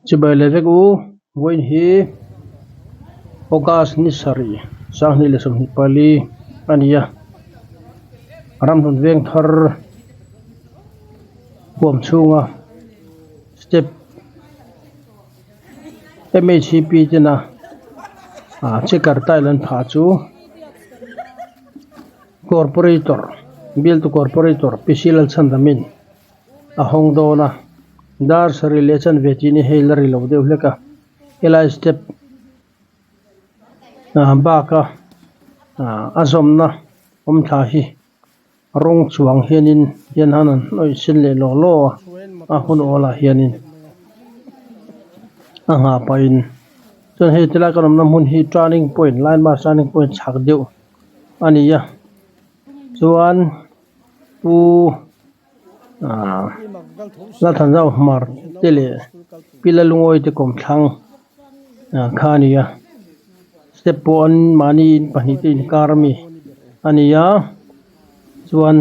Chibai leh vek u, vawiin hi August ni sarih 2024 a ni a, ramhlun veng thar huam chhunga step M H C P tena ah checker tile an phah chu corporator bialtu corporator P C Lalchhandamin a hawng dawn a dar sarih leh chanve tih ni hei la ri lo deuh hlek a helai step ah bak a ah a zawmna awm thla hi rawng chuang hianin hian han an hnawih sen leh law law a a hun awl ah hianin a nghah pahin chuan hei tilai kan awmna hmun hi turning point line bus turning point chhak deuh a ni a chuan pu ah Lalthanzau Hmar te leh Pi Lalungawi te kawmthlang ah kha a ni a step pawh an mahni in pahnih te inkar ami a ni a chuan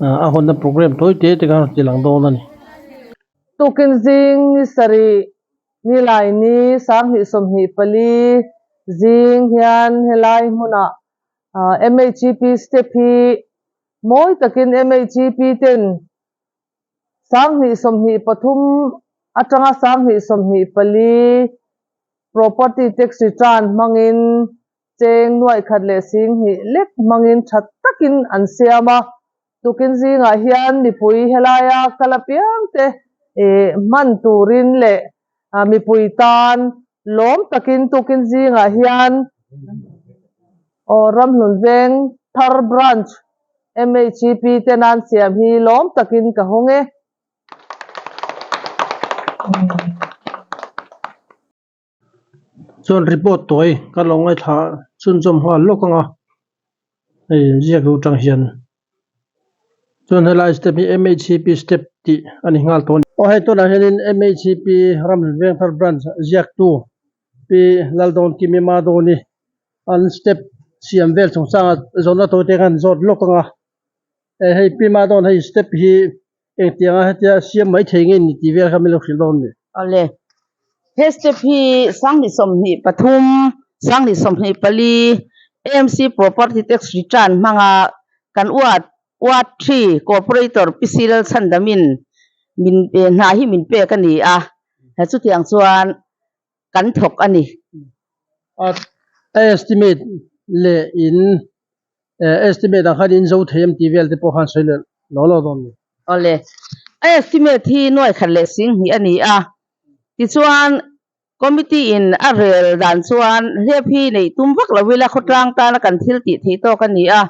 ah a hawnna programme tawi te te kha a rawn ti lang dawn a ni. Tukin zing ni sarih nilai ni 2024 zing hian helai hmunah MHEP step hi mawi takin MHEP ten 2023 atanga 2024 property tax return hmangin cheng nuaih khat leh sing hnih lek hmangin tha takin an siam a. Tukin zingah hian mipui helaia kal apiang te hman turin leh mipui tan lawm takin tukin zingah hian aw Ramhlun Veng Thar Branch MHEP te nan siam hi lawm takin ka hawng e. Chuan report tawi ka lo ngaithla chhunzawm nghal lawk ang a, hei ziak duh tang hian chuan helai step hi M_H_C_P step tih a ni nghal tawh a ni. Aw hei tunah hianin M_H_C_P Ramhlun Vengthar branch ziaktu Pi Laldawn Kimi Madawni an step siam vel chungchanga zawhna tawi te khan zawt lawk ang a, hei Pi Madawn hei step hi Engtianga hetia siam mai thei nge ni tih vel kha min lo hrilh dawn ni. Awle, he step hi 2023, 2024 AMC Property Tax Return hmanga kan ward, Ward 3 Corporator Pi C Lalchhandamin min hna hi min pek a ni a, chutiang chuan kan thawk a ni. A estimate leh in estimate ang khan in zo thei em tih vel te pawh khan sawi leh lo lo dawn ni. Awle, a estimate hi nuai khat leh sing hnih a ni a, tichuan committee in a rel dan chuan hlep hi neih tum vak lo ila khawtlang tana kan thil tih theih tawk a ni a,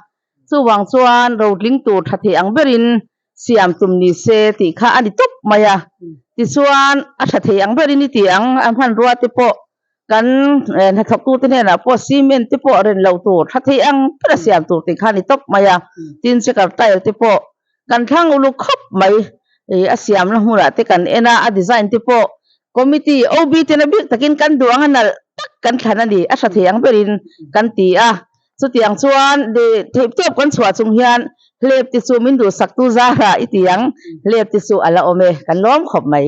chuvang chuan rotling tur tha thei ang berin siam tum ni se tih kha a ni tawp mai a, tichuan a tha thei ang berin i ti ang a hmanrua te pawh kan hnathawktute hnenah pawh cement te pawh ren loh tur tha thei ang ber a siam tur tih kha a ni tawp mai a, tin checker tile te pawh kan thlang uluk khawp mai ih a siamna hmunah te kan en a, a design te pawh committee OB tena bik takin kan duh ang a nalh tak kan thlan a ni, a tha thei ang berin kan ti a. Chutiang chuan theih tawp kan chhuah chung hian hlep te chu min duhsaktu zara i ti ang, hlep te chu a la awm e, kan lawm khawp mai.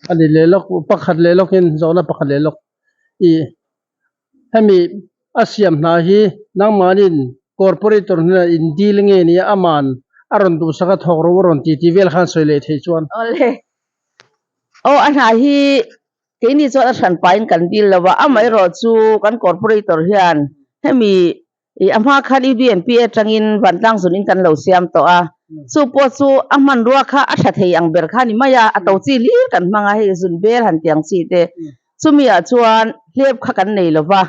A ni leh lawk, pakhat leh lawkin zawhna pakhat leh lawk i hemi a siam hna hi nangmanin corporator hnenah in deal nge nia aman a rawn duhsak a thawk ro a rawn ti tih vel khan sawi leh theih chuan. Awle. Aw a hna hi Keini chuan a hran pahin kan dil lo a, amaherawh chu kan corporator hian hemi ih a hma khan UDNP atangin vantlang zunin kan lo siam tawh a, chu pawh chu a hmanrua kha a tha thei ang ber kha a ni mai a, a to chi hlir kan hmang a, hei zun bel han ti ang chi te, chumi ah chuan hlep kha kan nei lo va,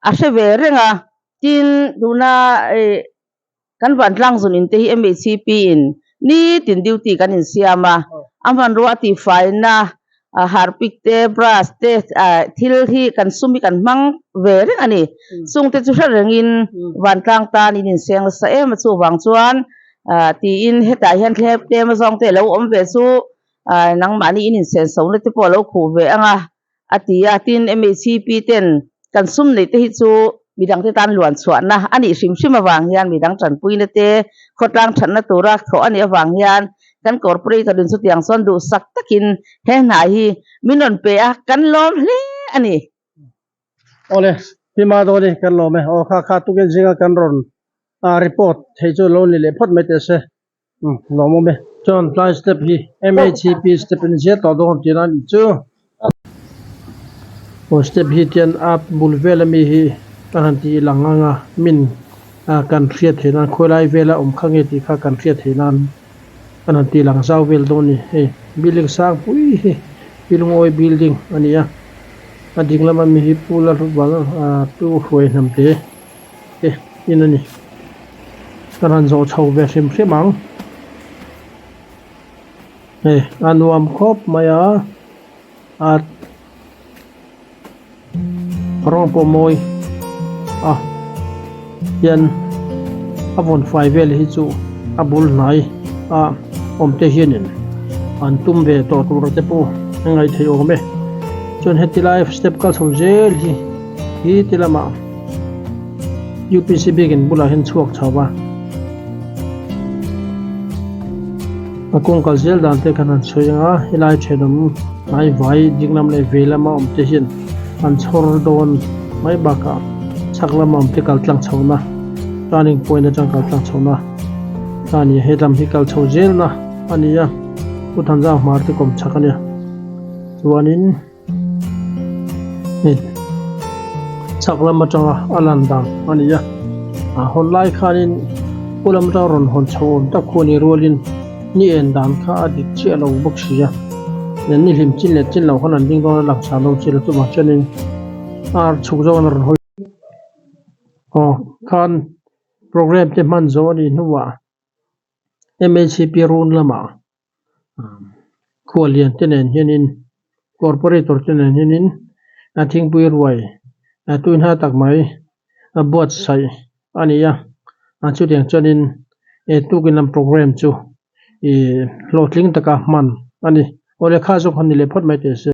a hre ve reng a, tin tuna ih Kan vantlang zun in te hi MHCP in nitin duty kan insiam a, a hmanrua a tihfaina harpic te, brush te thil hi kan sum hi kan hmang ve reng a ni. Chung te chu hre rengin vantlang tan in inseng nasa em a, chuvang chuan tiin hetah hian thlep tlem azawng te lo awm ve chu nangmahni in insenso na te pawh a lo khuh ve ang a. a ti a, tin MHCP ten kan sum neih te hi chu midang te tan luan chhuahna a nih hrim hrim avang hian midang tanpuina te khawtlang thatna tura thawh a nih avang hian Kan corporator in chutiang chuan duhsak takin he hna hi min rawn pe a, kan lawm hle a ni. Awle, Pi Madawni kan lawm e. Aw kha kha tukin zinga kan rawn report thei chu lo ni leh phawt mai teh se. Umm lawmawm e. Chuan tlai step hi MHCP step in zia tawh dawn tih na nih chu. Aw step hi tian a bul vel ami hi kan han tih lang ang a min kan hriat theih nan khawi lai vela awm kha nge tih kha kan hriat theih nan kan han tih lang zau vel dawn a ni. Hei building sang pui hi Pilngawi building a ni a, a ding lama mi hi Pu Lalhutvala tu hruai hnam te te in a ni. Kan han zawh chho ve hrim hrim ang. Hei a nuam khawp mai a, a rawng pawh mawi a hian a vawn fai vel hi chu a bul hnai a awm te hianin an tum ve tawh tur te pawh a ngaihtheih awm e. Chuan heti lai step kal chho zel hi hi ti lamah UPC biakin bulah hian chhuak chho a, a kawng kal zel dan te khan han sawi ang a, helai thenawm hnai vai ding lam leh vei lama awm te hian an chhawr dawn mai bakah chhak lama awm te kal tlang chho na turning point atang kal tlang chho na a ni a, he lam hi kal chho zel na a ni a, Pu Thanzau hmar te kawm chhak a nia chuanin. Hei chhak lam atanga a lan dan a ni a a hawn lai khanin pu lam atanga rawn hawn chho awm tak khu a ni rualin ni en dan kha a dik chiah lo bawk si a ni hlim chin leh chin lo khan an ding dawn a lang sar lo chi lo chuvang chuanin ar chhuk zawng a rawn hawi aw khan program te hman zawh a nih hnuah M_H_C_P run lamah. Khuallian te nen hianin corporator te nen hianin a thingpui ruai a tuina tak mai a buatsaih a ni a a chutiang chuanin he tukin lam program chu ih hlawhtling taka hman a ni aw lehkha zawk han ni leh phawt mai teh se.